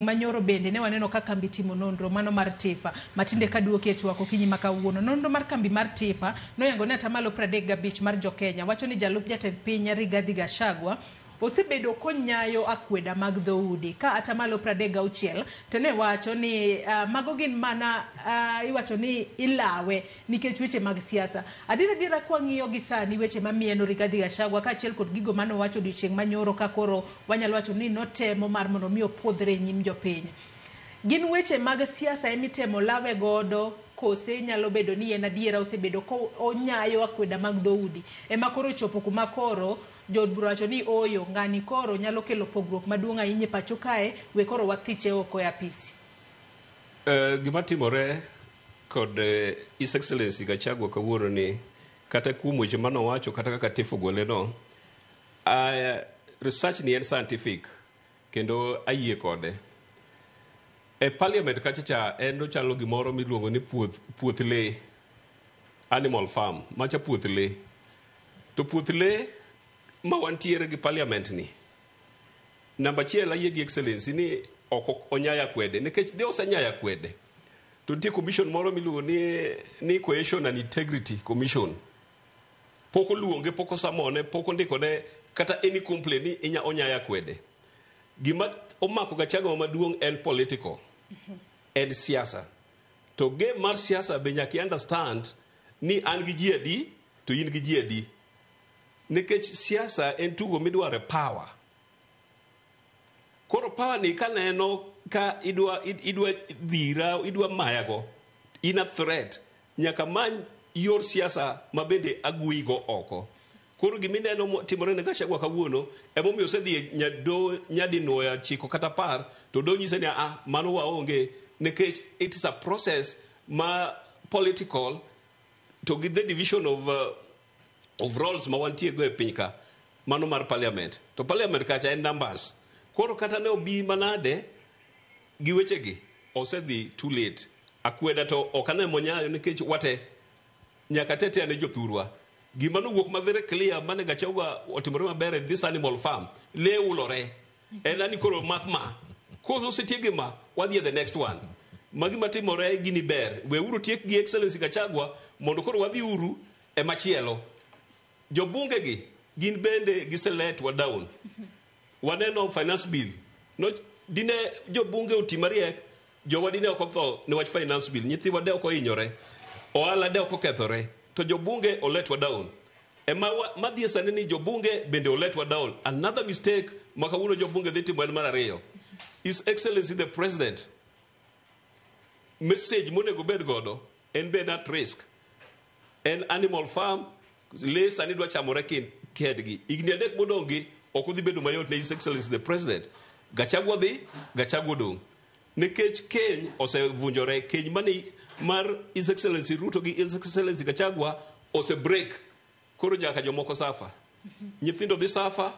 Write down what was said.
Manyoro bende ne waneno ka kambi timo nonro mano mar TIFA matinde kaduoki e twak okinyi ma kawuono. Nonro mar kambi mar TIFA noyango ni atamalo 35 mar jokenya wacho ni jalup jatend piny Rigathi Gachagua osebedo konyayo akweda mag dhoudi ka atamalo 36 to ne wacho ni mago gin mana iwacho ni ilawe nikech weche mag siasa. Adier adiera kwang'iyo gi sani weche mamieno Rigathi Gachagua kaachiel kod gigo manowacho odiochieng' manyoro ka koro wanyalo wacho ni notemo mar mondo mi opuodhre e nyim jopiny. Gin weche mag siasa emitemo lawe godo kose nyalo bedo ni en adiera osebedo ko onyayo akweda mag dhoudi ema koro ochopo kuma koro jood bura wacho ni ooyo ng'ani koro nyalo kelo pogruok maduong' ahinya e pacho kae we koro wathiche oko e apisi. Gima timore kod His Excellency Gachagua kawuono ni kata kuom weche manowacho kata kaka TIFA ogole no, research ni en scientific kendo ayie kode. E parliament kacha cha en ochalo gimoro miluongo ni puoth lee, animal farm, macha puoth lee. To puoth lee ma wantiere gi parliament ni, namba achiel ayie gi Excellency ni ok onyaya kwede nikech de osenyaya kwede to nitie commission moro miluongo ni Cohesion and Integrity Commission. Pok oluonge, pok osamone, pok ondikone kata any complaint ni onyaya kwede. Gima omako Gachagua maduong' en political, en siasa. To game mar siasa be nyaka i understand ni an gi ji adi to in gi ji adi. Nikech siasa en tugo midware power. Koro power ni kaneno ka idwa dhira, idwa mayago, in a threat, nyaka many yor siasa ma bende agweyigo oko. Koro gimineno timore ne Gachagua kawuono, emomiyo osedhi e nyado nyadinuoya 9 kata 10, to doho nyise ni a mano waonge, nikech it is a process ma political to gi the division of roles ma wantie go e piny ka, mano mar parliament. To parliament kacha en numbers. Koro kata ne obi manade gi wechegi, osedhi too late. Akweda to ok ane monyayo nikech wate nyaka tete ane jothurwa. Gima nowuok ma very clear mane Gachagua otimore maber e this animal farm, lee ulore. En ani koro mak ma. Koro osetiek gi ma, wadhi e the next one. Magi matimore gini ber. Weuru tiek gi Excellency Gachagua mondo koro wadhi uru e machielo. Jobunge gi gin bende giseletwa down. Waneno finance bill. No, dine jobunge oti mariek, jowa dine ok otho niwach finance bill. Nyithiwa de ok ohinyore. Ohala de ok okethore. To jobunge oletwa down. Ema madhi e sani ni jobunge bende oletwa down. Another mistake ma kawuono jobunge dhi timo en mar ariyo. His Excellency the President, message monego bed godo en bende at risk. En animal farm, lee sani dwa chamore kendgi. Higni 3 modong' gi ok odhi bedo mayot ne His Excellency the President. Gachagua dhi, Gachagua odong'. Nikech keny osevunjore, keny mane mar His Excellency Ruto gi His Excellency Gachagua ose break. Koro nyaka jomoko suffer. Nyithindo dhi suffer,